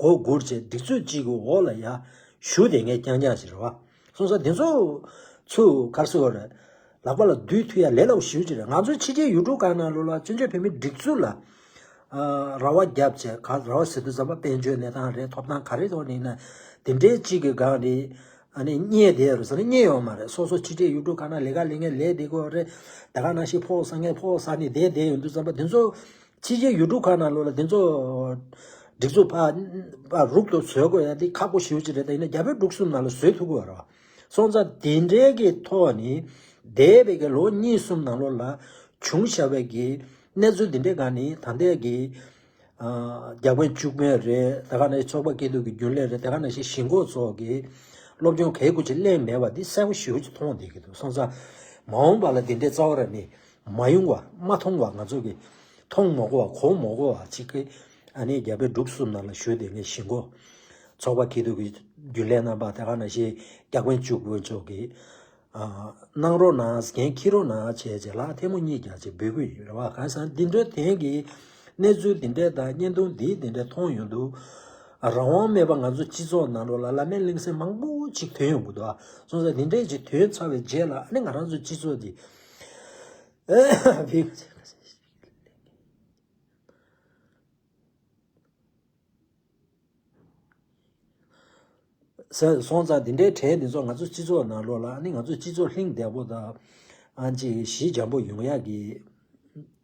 མགོ་སྒུར་བྱས་སྒྲིག་འཛུགས་གཅིག་གི་འོག་ལ་ཡ་བཞུགས་བསྡད་མཁན་རྐྱང་རྐྱང་ཞིག་རེད་བ། སོང་ཙང་འདི་ཚོ་ཚུར་ག་རེ་ཟེར་དགོས་རེད། ལག་པ་ལ་བསྡུས་ཐུབ་ཡ་ལས་སླ་པོ་ཞེ་པོ་ཅིག་རེད། ང་ཚོའི་ཕྱི་རྒྱལ་ཡུལ་གྲུ་ཁག་ནང་ལོགས་ལ་བཙན་བྱོལ་བོད་མིའི་སྒྲིག་འཛུགས་ལ་ཨ་ར་བ་བརྒྱབ་བྱས། ག་ར་བ་ཟེར་དུས་ཙམ་པ་དཔལ་འབྱོར་གནས་སྟངས་རེད། ཐོབ་ཐང་ག་རེ་ཐོག་ནས་ཡིན་ན་དེ་འདྲའི་གཅིག་གི་སྒང་རེད། ཨ་ནི་རྙེད་བསྡད་ཡོད་རེད་ཟེར་ན་རྙེད་ཡོད་མ་རེད། སོ་སོ་ཕྱི་རྒྱལ་ཡུལ་གྲུ་ཁག་ནང་ལས་ཀ་ལས་མཁན་ལས་བསྡད་ཀྱི་ཡོད་རེད། ད་ག་ནང་བཞིན་ཕོགས་ཟ་མཁན་ཕོགས་ཟ་ནས་བསྡད་བསྡད་ཡོང་དུས་ཙམ་པ་དེ་ཚོ་ཕྱི་རྒྱལ་ཡུལ་གྲུ་ཁག་ནང་ལོགས་ལ་དེ་ཚོ་སྒྲིག་འཛུགས་ཕར་ཕར་རུག་ཏུ་བཟོ་དགོས་ཡ་དེ་ཁག་པོ་ཞེ་པོ་ཅིག་རེད། ད་ཡིན་ན་རྒྱ་བལ་འབྲུག་གསུམ་ནང་ལ་བཟོ་ཐུབ་ཀྱི་ཡོད་རེད་བ། སོང་ཙང་དེ་འདྲའི་གི་ཐོག་ནས་འདས་པའི་གི་ལོ་གཉིས་གསུམ་ནང་ལོགས་ལ་བྱུང་བཞག་པའི་གི་གནས་ཚུལ་འདི་འདྲའི་སྒང་ནས་ད་ལྟའི་གི་ཨ་རྒྱ་དཔོན་བཅུ་དཔོན་རེད། ད་ག་ནང་བཞིན་ཚོགས་པ་སྐྱིད་སྡུག་གི་རྒྱུན་ལས་རེད། ད་ག་ནང་བཞིན་གཞིས་འགོ་ཚོགས་ཀྱི་སློབ་སྦྱོང་གལ་དགོས་ཅིག་གླེང་མེད་པ་འདི་གསལ་པོ་ཞེ་པོ་ཅིག་མཐོང་བསྡད་ཀྱི་འདུག་སོང་ཙང་མ་འོངས་པ་ལ་འདི་འདྲའི་རྩ་བ་ར་ནས་མ་ཡོང་བ་མ་མཐོང་བ་ང་ཚོ་གི་མཐོང་མ་དགོས་པ་གོ་མ་དགོས་པ་ཅིག་གི་ཨ་ནི་རྒྱ་བལ་འབྲུག་གསུམ་ནང་ལ་བཞུགས་བསྡད་མཁན་གཞིས་འགོ་ཚོགས་པ་སྐྱིད་སྡུག་གི་རྒྱུན་ལས་རྣམ་པ། ད་ག་ནང་བཞིན་རྒྱ་དཔོན་བཅུ་དཔོན་ཚོ་གི་ཨ་གནང་རོགས་གནང་། འགན་འཁྱེར་རོགས་གནང་བྱས་བྱས་ལ་ཐལ་མོ་གཉིས་རྒྱག་བྱས་འབོད་སྐུལ་ཡིན་རེད་བ། གང་ཟེར་ན་འདི་འདྲའི་དེང་གི་གནས་ཚུལ་འདི་འདྲའི་དང་བརྙན་ཐུང་འདི་འདི་འདྲའི་མཐོང་ཡོང་དུས་རང་དབང་མེད་པ་ང་ཚོ་སྤྱི་ཚོགས་ནང་ལོགས་ལ་བླ་མའི་གླེང་སེམས་མང་པོ་ཅིག་ཐོན་ཡོང་གི་འདུག་ཨ། སོང་ཙང་འདི་འདྲའི་ཅིག་ཐོན་ཚར་བའི་རྗེས་ལ་ཨ་ནི་ང་རང་ཚོ་སྤྱི་ཚོགས་འདི་ཟེར་སོང་ཙང་འདི་འདྲའི་གྲས་འདི་ཚོ་ང་ཚོ་སྤྱི་ཚོགས་ནང་ལོགས་ལ་ཨ་ནི་ང་ཚོ་སྤྱི་ཚོགས་ལྷིང་བདེ་པོ་དང་ཨ་ཅིག་ཞི་འཇམ་པོ་ཡོང་ཡག་གི་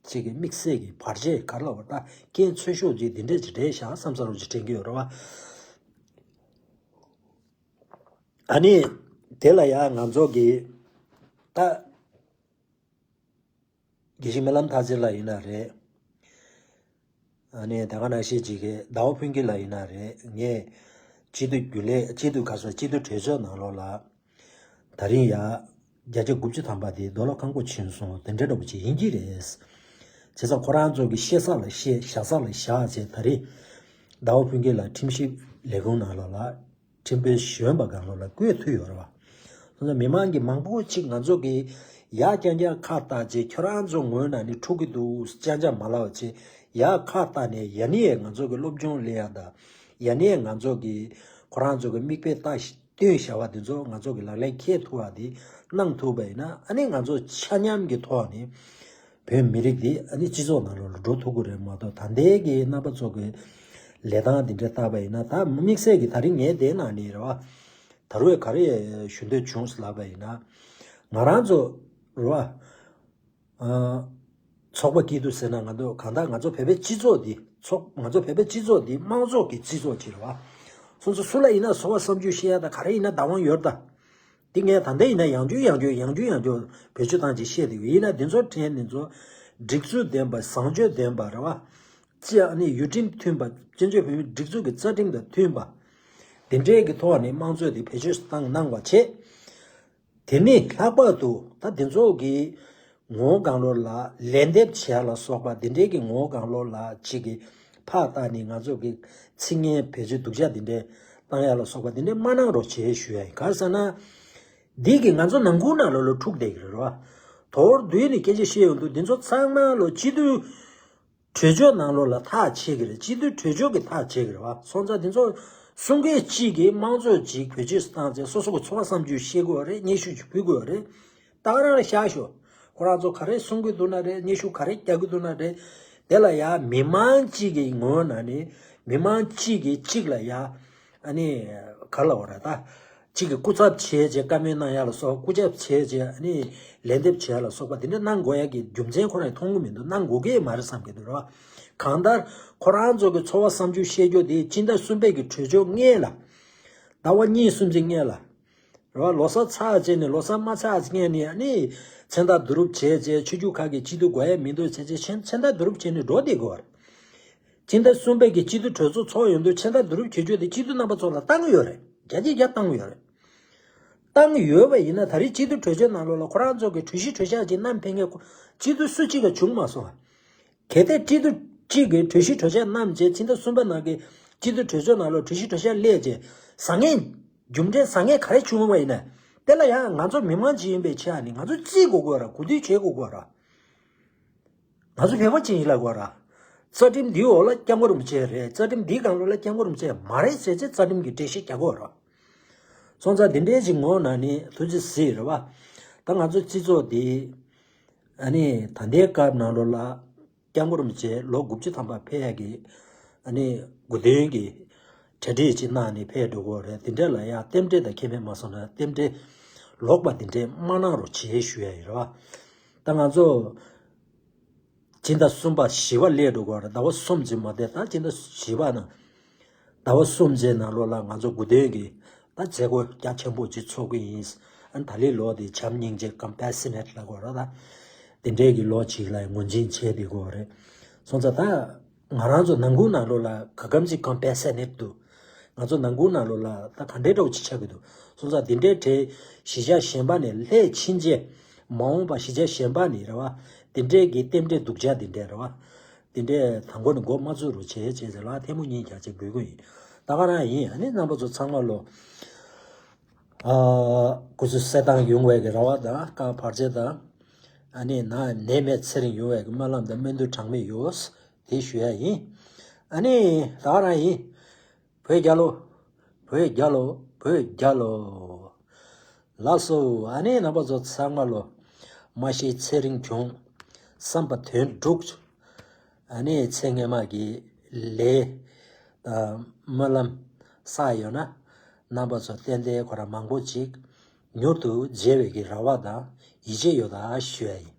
ཅིག་གི་དམིགས་བསལ་གྱི་བར་ཆད་ག་རེ་ལབ་པ་ད་རྐྱེན་ཚོས་ཤོག་ཅིག་འདི་འདྲས་ཅིག་རེད་ཤག་བསམ་ས་རུ་ཅིག་དྲན་གྱི་ཡོད་རེད་བ། ཨ་ནི་དེ་ལ་ཡང་ང་ཚོ་གི་ད། དགེ་བཤེས་སྨོན་ལམ་ཐར་རྩེ་ལགས་ཡིན་ན་རེད། ཨ་ནི་ད་ག་ནང་བཞིན་ཅིག་གི་ཟླ་བ་ཕུན་སྐྱིད་ལགས་ཡིན་ན་རེད། ངས་སྤྱི་འཐུས་རྒྱུན་ལས་སྤྱི་འཐུས་ག་ས་སྤྱི་འཐུས་གྲོས་ཚོགས་ནང་ལོགས་ལ་ད་རིང་ཡ་བརྒྱ་ཆ་དགུ་བཅུ་ཐམ་པ་དེ་རྡོ་ལ་ཁང་ཁོག་ཕྱིན་སོང་དེ་འདྲ་འདྲ་པོ་ཅིག་ཡིན་གྱི་རེད། བྱས་ཙང་ཁོ་རང་ཚོ་གི་བཤད་ས་ལ་བཤད། བཞག་ས་ལ་བཞག་བྱས་ད་རིང་ཟླ་བ་ཕུན་སྐྱིད་ལགས་ཁྲིམས་ཞིབ་ལས་ཁུངས་ནང་ལོགས་ལ། ཁྲིམས་དཔོན་གཞོན་པ་སྒང་ལོགས་ལ་བསྐོས་ཐུབ་ཡོད་རེད་བ། སོང་ཙང་མི་མང་གི་མང་པོ་ཅིག་ང་ཚོ་གི་ཡ་རྐྱང་རྐྱང་ཁ་བཏགས་བྱས་ཁྱོད་རང་ཚོ་ངོས་ནས་ནི་འཁྲུག་གི་འདུག་རྐྱང་རྐྱང་མ་ལབ་བྱས་ཡ་ཁ་བཏགས་ནས་ཡ་ནི་ང་ཚོ་གི་སློབ་སྦྱོང་ལེན་ཡ་དང་ཡ་ནི་ང་ཚོ་གི་ཁོ་རང་ཚོ་གི་མིག་དཔེ་ལྟ་སྟོན་བྱ་བ་དེ་ཚོ་ང་ཚོ་གི་ལག་ལེན་འཁེལ་ཐུབ་པ་དེ་གནང་ཐུབ་པ་ཡིན་ན་ཨ་ནི་ང་ཚོ་ཆ་མཉམ་གི་ཐོག་ནས། བོད་མི་རིགས་འདི་ཨ་ནི་སྤྱི་ཚོགས་ནང་ལོགས་ལ་འགྲོ་ཐུབ་ཀྱི་རེད་མ་གཏོགས་ད་ལྟའི་གི་རྣམ་པ་ཚོ་གི་ལས་སྟངས་འདི་འདྲ་བལྟས་པ་ཡིན་ན་ད་དམིགས་བསལ་གྱི་ད་རིང་ངས་དེ་ནང་ནས་རེད་བ། ད་རུང་ག་རེ་ཞུ་འདོད་བྱུང་ལབ་པ་ཡིན་ན། ང་རང་ཚོ་རེད་བ། ཨ། ཚོགས་པ་སྐྱིད་སྡུག་ཟེར་ན་ང་ཚོ་གང་ལྟར་ང་ཚོ་བོད་པའི་སྤྱི་ཚོགས་འདི་ཚོགས་ང་ཚོ་བོད་པའི་སྤྱི་ཚོགས་འདི་དམངས་གཙོ་གི་སྤྱི་ཚོགས་ཅིག་རེད་བ། སོ་སོ་སུ་ལ་ཡིན་ན་སོ་བ་བསམ་རྒྱུ་བཤད་ཡ་ད་ག་རེ་ཡིན་ན་བདག་དབང་ཡོད་ད། འདི་ངས་ད་ལྟ་ཡིན་ན་ཡང་བསྐྱར་ཡང་བསྐྱར་ཡང་བསྐྱར་ཡང་བསྐྱར་བེད་སྤྱོད་བཏང་ཅིག་བཤད་དེ་ཡིན་ན་འདི་ཚོ་དྲན་འདི་ཚོ་སྒྲིག་ཚུལ་ལྡན་པ་བཟང་སྤྱོད་ལྡན་པ་རེད་བ། ཅི་ཨ་ནི་ཡུལ་ཁྲིམས་མཐུན་པ་བཙན་བྱོལ་བོད་མིའི་སྒྲིག་འཛུགས་ཀྱི་རྩ་ཁྲིམས་དང་མཐུན་པ། འདི་འདྲའི་གི་ཐོག་ནས་དམངས་གཙོ་དེ་བེད་སྤྱོད་བཏང་གནང་བ་བྱས། དེ་ནས་ལྷག་པར་དུ་ད་འདི་ཚོ་གི་ངོ་བོ་གང་ལོག་ལ་ལན་འདེབས་བྱས་ལ་སོགས་པ་འདི་འདྲའི་གི་ངོ་བོ་གང་ལོག་ལ་ཅིག་གི་ཕར་བཏགས་ནས་ང་ཚོ་གི་ཚིག་ངན་བེད་སྤྱོད་སྡུག་ཅག་འདི་འདྲའི་བཏང་ཡ་ལ་སོགས་པ་འདི་འདྲའི་མ་གནང་རོགས་བྱེད་ཞུ་ཡ་ཡིན། ག་རེ་ཟེར་ན། འདི་གི་ང་ཚོ་ནང་ཁུལ་ནང་ལོགས་ལ་འཁྲུག་བསྡད་ཀྱི་རེད་བ། དོར་བསྡུས་ནས་སྐད་ཆ་བཤད་ཡོང་དུས་འདི་ཚོ་ཚང་མ་ལོ་སྤྱི་འཐུས་གྲོས་ཆོད་ནང་ལོགས་ལ་ཐག་ཆད་ཀྱི་རེད། སྤྱི་འཐུས་གྲོས་ཆོད་ཀྱི་ཐག་ཆད་ཀྱི་རེད་བ། སོང་ཙང་འདི་ཚོ་གསུང་མཁན་གཅིག་གིས་དམངས་གཙོ་ཅིག་བེད་སྤྱོད་བཏང་ཚེ་སོ་སོ་གི་ཚོར་བ་བསམ་རྒྱུ་བཤད་དགོས་རེད། སྙན་ཞུ་ཅིག་ཕུལ་དགོས་རེད། ད་ག་རང་ལ་བཞག་ཤོག་ཁོ་རང་ཚོ་ག་རེ་གསུང་གི་འདུག་ན་རེད། སྙན་ཞུ་ག་རེ་རྒྱག་གི་འདུག་ན་རེད། དེ་ལ་ཡ་མི་མང་གཅིག་གི་ངོས་ནས་ནི་མི་མང་གཅིག་གིས་གཅིག་ལ་ཡ་ཨ་ནི་ག་ལ་བ་ར་ད་གཅིག་གི་སྐུ་ཚབ་བྱས་བྱས་བཀའ་མོལ་གནང་ཡ་ལ་སོགས། སྐུ་ཚབ་བྱས་བྱས་ཨ་ནི་ལན་འདེབས་བྱས་ཡ་ལ་སོགས་པ་དེ་འདྲ་གནང་དགོས་ཡ་གི་རྒྱུ་མཚན་ཁོ་རང་མཐོང་གི་མི་འདུག་གནང་དགོས་ཀྱི་མ་རེད་བསམ་གྱི་འདུག་ར། གང་ལྟར་ཁོ་རང་ཚོ་གི་ཚོར་བ་བསམ་རྒྱུ་བཤད་རྒྱུ་དེ་སྤྱི་ཟླ་གསུམ་པའི་གི་གྲོས་ཆོད་སྔོན་ལ་ཟླ་བ་གཉིས་གསུམ་ཙམ་སྔོན་ལ། རེད་བ། ལོ་གསར་ཚར་རྗེས་ནས་ལོ་གསར་མ་ཚར་རྗེས་ནས་ཨ་ནི་མཚན་རྟགས་བསྡུ་རུབ་བྱས་རྗེས་ཆོས་བརྒྱུད་ཁག་གི་སྤྱི་འཐུས་དགོས་ཡ་མི་འདུག་བྱས་རྗེས་མཚན་མཚན་རྟགས་བསྡུ་རུབ་བྱས་ནས་འགྲོ་བསྡད་དགོས་པ་རེད། སྤྱི་ཟླ་གསུམ་པའི་གི་སྤྱི་འཐུས་གྲོས་ཚོགས་ཚོགས་ཡོང་དུས་ཕྱི་ཟླ་བསྡུ་རུབ་བྱེད་རྒྱུ་དེ་སྤྱི་འཐུས་རྣམ་པ་ཚོ་ལ་བཏང་ཡོད་རེད། བརྒྱ་ཆ་བརྒྱ་བཏང་ཡོད་རེད། བཏང་ཡོད་པ་ཡིན་ན་ད་རེས་སྤྱི་འཐུས་གྲོས་ཆོད་ནང་ལོགས་ལ་ཁོ་རང་ཚོ་གི་གྲོས་གཞི་གྲོས་འཆར་ཅིག་བསྣམས་ཕེབས་མཁན་ཁོ་སྤྱི་འཐུས་སུ་གཅིག་ཀྱང་བྱུང་མ་སོང་། གལ་ཏེ་སྤྱི་འཐུས་གཅིག་གིས་གྲོས་གཞི་གྲོས་འཆར་བསྣམས་རྗེས་ཕྱི་ཟླ་གསུམ་པ་ནང་གི་སྤྱི་འཐུས་གྲོས་ཚོགས་ནང་ལོགས་གྲོས་གཞི་གྲོས་འཆར་སླེབས་རྗེས་བཟང་ངན་རྒྱུ་འབྲས་བཟང་ངན་ག་རེ་བྱུང་བ་ཡིན་ན་དེ་ལ་ཡང་ང་ཚོ་མི་མང་ཅིག་ཡིན་པའི་ཆ་ནས་ང་ཚོ་རྩིས་དགོས་དགོས་ར་གོ་བསྡུར་བྱེད་དགོས་དགོས་ར། ང་ཚོ་བོད་པ་ཅིག་ཡིན་ལབ་དགོས་ར། རྩ་ཁྲིམས་འདིའི་འོག་ལ་སྐྱབས་མགོན་རིན་པོ་ཆེ་རེད། རྩ་ཁྲིམས་འདིའི་སྒང་ལོགས་ལ་སྐྱབས་མགོན་རིན་པོ་ཆེ་མ་རེད་ཟེར་ཚེ་རྩ་ཁྲིམས་ཀྱི་འགྲེལ་བཤད་རྒྱག་དགོས་ར། སོང་ཙང་འདི་འདྲའི་ཅིག་ངོ་ན་ནི་ཐུགས་རྗེ་གཟིགས་རེད་བ། ད་ང་ཚོ་སྤྱི་ཚོགས་འདི་ཨ་ནི་ད་ལྟའི་སྐབས་ནང་ལོགས་ལ་སྐྱབས་མགོན་རིན་པོ་ཆེ་ལོ་དགུ་བཅུ་ཐམ་པ་ཕེབས་ཡག་གི་ཨ་ནི་དགུ་སྟོན་གྱི་གྲ་སྒྲིག་ཅིག་གནང་ནས་ཕེབས་འགྲོ་དགོས་རེད། དེ་འདྲ་ལ་ཡང་རྟེན་འབྲེལ་དང་ཁེ་ཕན་མ་སོང་ན་རྟེན་འབྲེལ་ལོག་པ་འདི་འདྲའི་མ་གནང་རོགས་བྱེད་ཞུ་ཡ་ཡིན་རེད་བ། ད་ང་ཚོ་སྤྱི་ཟླ་གསུམ་པ་བཞི་པ་སླེབས་འགྲོ་གི་རེད། ཟླ་བ་གསུམ་ཙམ་མ་བསྡད་ད་སྤྱི་ཟླ་བཞི་པ་ནང་ཟླ་བ་གསུམ་ཙམ་ནང་ལོགས་ལ་ང་ཚོ་དགུ་སྟོན་གྱི་ད་མཛད་སྒོ་རྒྱ་ཆེན་པོ་ཅིག་ཚོགས་ཀྱི་ཡིན། ཨ་ནི་ད་ལོའི་ལོ་དེ་བྱམས་སྙིང་རྗེ་ཀམ་པེ་ཤ་ནེ་ཊི་ལབ་དགོས་རེད་ད། དེ་འདྲའི་གི་ལོ་ཅིག་ལ་ངོས་འཛིན་བྱས་བསྡད་ཀྱི་ཡོད་རེད། སོང་ཙང་ད་ང་རང་ཚོ་ནང་ཁུལ་ནང་ལོགས་ལ་ག་གམ་ཅིག་ཀམ་པེ་ཤ་ནེ་ཊི་འདུག་ང་ཚོ་ནང་ཁུལ་ནང་ལོགས་ལ་ད་ག་འདྲའི་འདྲ་བོ་ཅིག་ཆགས་ཀྱི་འདུག་སོང་ཙང་འདི་འདྲའི་གྲས་གཞིས་ཆགས་གཞན་པ་ནས་སླེབས་ཕྱིན་རྗེས་མ་འོངས་པ་གཞིས་ཆགས་གཞན་པ་ནས་རེད་བ། འདི་འདྲའི་གི་རྟེན་འབྲེལ་སྡུག་ཅག་འདི་འདྲའི་རེད་བ། འདི་འདྲའི་དང་པོ་ནས་འགོ་མ་བཙུགས་རོགས་བྱེད་ཅེས་ཟེར་ལ་ཐལ་མོ་གཉིས་རྒྱག་ཅེས་འབོད་སྐུལ་ཡིན། ད་ག་རང་ཡིན། ཨ་ནི་རྣམ་པ་ཚོ་ཚང་མ་ལོ། ཨ། སྐུ་གཟུགས་གསལ་ཐང་ཡོང་བའི་གི་རེ་བ་དང་བཀའ་བར་ཆད་དང་། ཨ་ནི་ན་ནད་མེད་ཚེ་རིང་ཡོང་བའི་གི་སྨོན་ལམ་དང་སྨོན་འདུན་གྲངས་མེད་ཡོད། དེ་ཞུ་ཡ་ཡིན། ཨ་ནི་ད་ག་རང་ཡིན། བོད་རྒྱལ་ལོ། བོད་རྒྱལ་ལོ། བོད་རྒྱལ་ལོ། ལགས་སོ། ཨ་ནི་རྣམ་པ་ཚོ་ཚང་མ་ལོ། མ་ཤི་ཚེ་རིང་བྱུང་། བསམ་པ་དོན་འགྲུབ། ཨ་ནི་ཚེ་སྔོན་མ་གི་ལས་དང་སྨོན་ལམ་བསགས་ཡོད་ན། རྣམ་པ་ཚོ་ཏན་ཏན་ཁོ་རང་མང་པོ་ཅིག་མྱུར་དུ་མཇལ་བའི་གི་རེ་བ་དང་ཡིད་ཆེས་ཡོད་ད་ཞུ་ཡ་ཡིན།